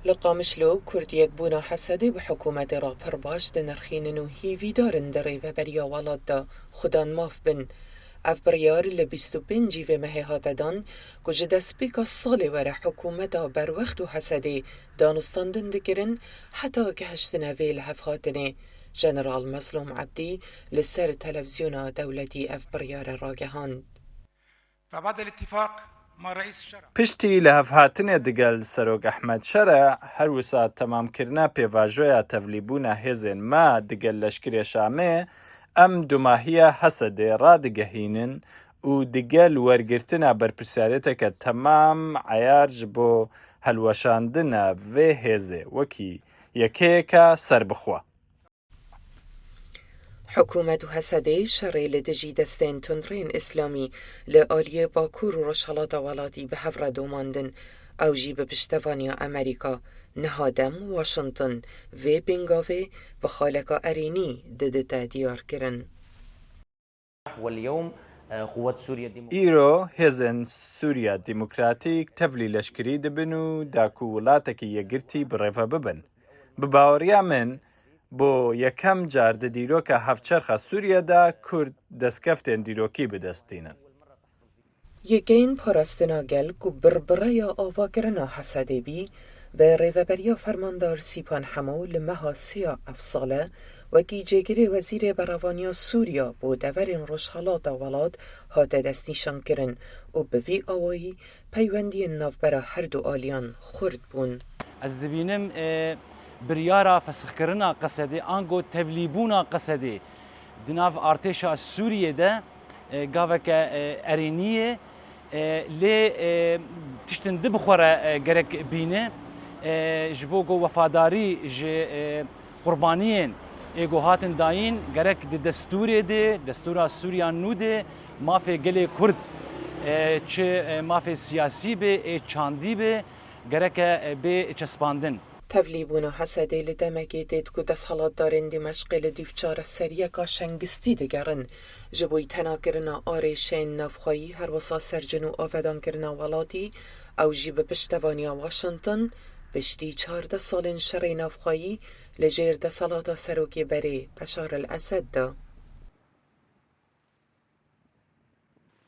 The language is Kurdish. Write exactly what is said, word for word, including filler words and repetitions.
Li Qamişlo Kurd yekbûna Hesedê bi hikûmetê re pir baş dinirxînin û hîvîdar in di rêveberiya welat de xudan maf bin. Ev biryar li bîst û pêncî vê mehê hate dan ku ji destpêka salê were hikûmeta berwext û Hesedê danûstandin dikirin heta gihiştine vê lihevhatinê. Jeneral Mezlûm Ebdî li ser televîzyona dewletî ev biryare ragihand. فبعد الاتفاق مع رئيس الشرع. Piştî lihevhatinê digel Serok Ehmed Şere, her wisa temamkirina pêvajoya tevlîbûna hêzên me digel leşkerê Şamê, em dumahiya Hesedê radigehînin û digel wergirtina berpirsiyariyeteke temam eyar ji bo helweşandina vê hêzê wekî yekeyeka serbixwe. Hikûmet û Hesedê şerê li dijî destên tundrên îslamî li aliyê Bakur û Rojhilata welatî bi hev re domandin, ew jî bi piştevaniya Amerîka. Niha dem Washington vê pêngavê bi xaleka erênî didite diyarkirin. واليوم، آه، قوات سوريا الديمقراطية. Îro hêzên Sûriya Demokratîk tevlî leşkerî dibin û da ku welatekî yekgirtî bi rêve bibin. Bi baweriya min, bo yekem car di dîroka hevçerxa Sûriye de Kurd destkeftên dîrokî bi dest tînin. Yekeyên parastina gel ku birbireya avakirina Hesedê bî, bi rêveberiya Fermandar Sîpan Hemo li meha sêya ev sal e, wekî cêgirê Wezîrê Berevaniya Sûriya bo deverên Rojhelata welat hate destnîşankirin û bi vî awayî peywendiyên navbera her du aliyan xurt bûn. Ez dibînim, e, biryara fesixkirina Qesedê, ango tevlîbûna Qesedê di nav artêşa Sûriyê de, e, gaveke, e, erênî ye. E, lê, e, tiştin di bi xwe re, e, gerek bîne. E, ji bo ku wefadarî ji, e, qurbaniyên ê ku hatin dayîn, gerek di destûrê de, destûra Sûriya nû de, mafê gelê Kurd, e, çi, e, mafê siyasî be, ê çandî be, gereke, e, bê çespandin. Tevlîbûna Hesedê li demekê têt ku desthilatdarên Dîmeşqê li dûv çareseriyeka şengistî digerin. Ji bo yî tenakirina arêşeyên navxweyî, her wisa sercin û avedankirina welatî, ew jî bi piştevaniya Washington, piştî çardeh salên şerê navxweyî li jêr desthilata serokê berê Beşar el Esed de.